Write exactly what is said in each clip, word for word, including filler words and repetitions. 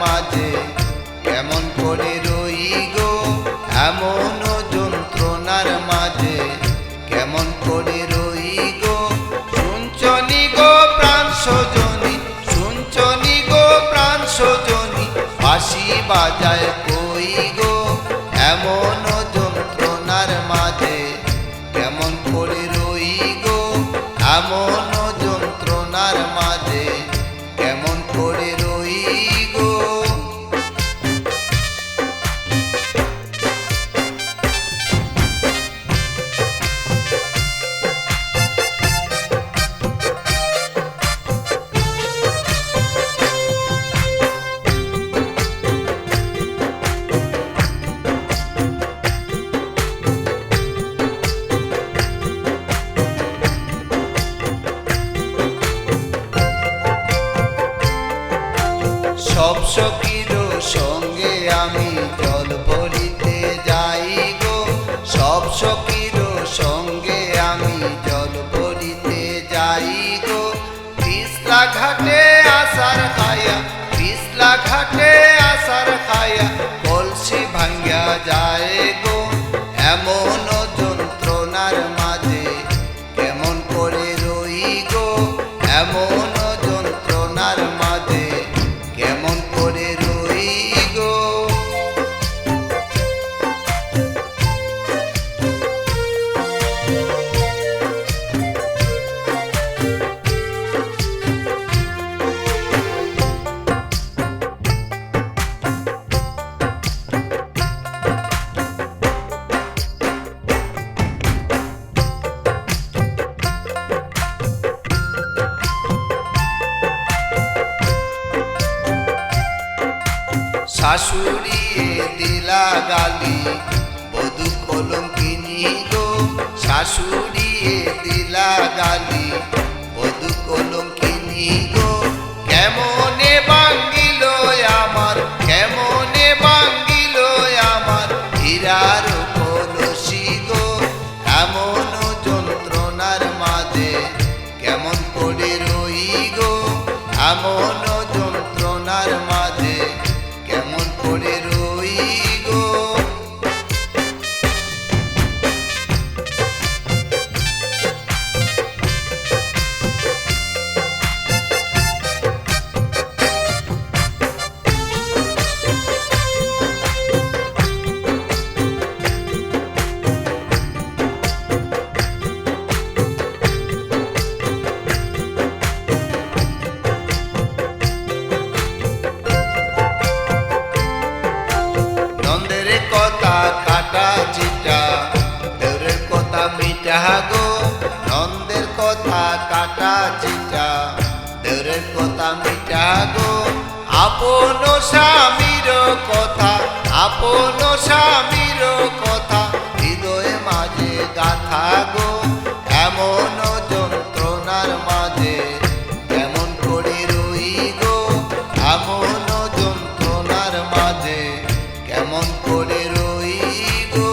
মাঝে কেমন করে রই গো, এমন যন্ত্রণার মাঝে কেমন করে রই গো। শুনছনি গো প্রাণ সজনী, শুনছনি গো প্রাণ সজনী, বাঁশি বাজায় কই গো, এমন যন্ত্রণার মাঝে কেমন করে রই গো, এমন যন্ত্রণার মাঝে কেমন করে রই গো। সব সখীর সঙ্গে আমি জল ভরিতে যাই গো, সব সখীর সঙ্গে আমি জল ভরিতে যাই গো। পিছলা ঘাটে আছাড় খাইয়া, পিছলা ঘাটে আছাড় খাইয়া, কলসি ভাঙ্গিয়া যায় গো, এমন যন্ত্রণার মাঝে কেমন করে রই গো, এমন যন্ত্রণার মাঝে কেমন করে রই গো। শাশুড়িয়ে দিলা গালি, বধূ কলঙ্কিনী গো। শাশুড়িয়ে দিলা গালি, বধূ কলঙ্কিনী গো। কেমনে ভাঙ্গিল আমার, কেমনে ভাঙ্গিল আমার হীরার কলসি গো। এমন যন্ত্রণার মাঝে কেমন করে রই গো, এমন যন্ত্রণার মাঝে কেমন করে রই গো। নন্দের কথা কাটা চিটা, দেওরের কথা মিঠা গো। নন্দের কথা কাটা চিটা, দেওরের কথা মিঠা গো। আপন স্বামীর কথা, আপন স্বামীর কথা, হৃদয় মাঝে গাথা গো। এমন যন্ত্রণার মাঝে কেমন করে রই গো, এমন যন্ত্রণার মাঝে কেমন করে রই গো।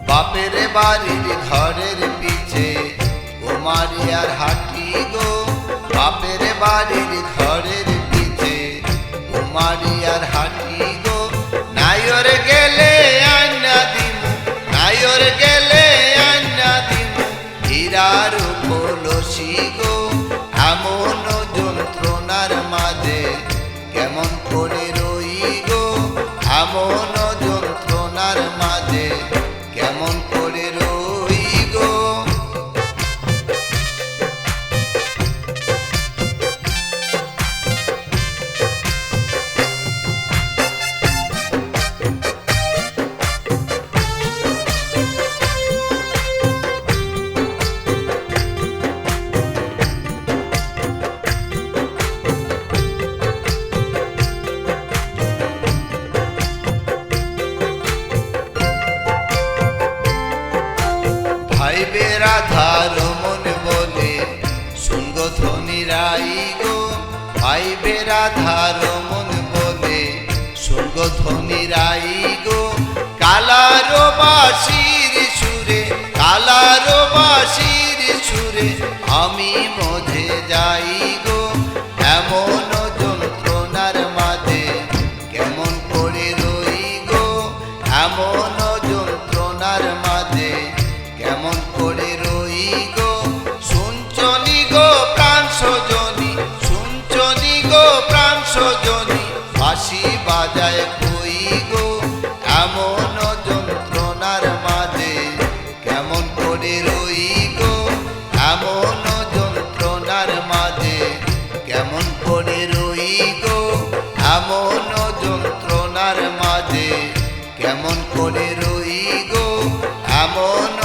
বাপের বাড়ির ঘরের পিছে কুমারিয়ার হাটি গো, বাপের বাড়ির ঘরের পিছে কুমারিয়ার হাটি গো। নায়র গেলে আইনা দিমু, নায়র গেলে আইনা দিমু হীরার কলসি গো। এমন যন্ত্রণার মাঝে কেমন করে রই গো, এমন যন্ত্রণার মাঝে কেমন করে রই গো। রাধার মন বনে, শুনগো ধনী রাই গো, কালারো বাঁশির সুরে, কালারো বাঁশির সুরে, আমি মজে যাই গো, এমন যন্ত্রণার মাঝে কেমন করে রই গো, এমন যন্ত্রণার মাঝে কেমন করে রই গো, শুনছনি গো প্রাণ সজনী, শুনছনি গো প্রাণ সজনী, বাঁশি বাজায় কই গো, এমন যন্ত্রণার মাঝে কেমন করে রই গো, এমন যন্ত্রণার মাঝে কেমন করে রই গো, এমন যন্ত্রণার মাঝে কেমন করে রই গো, এমন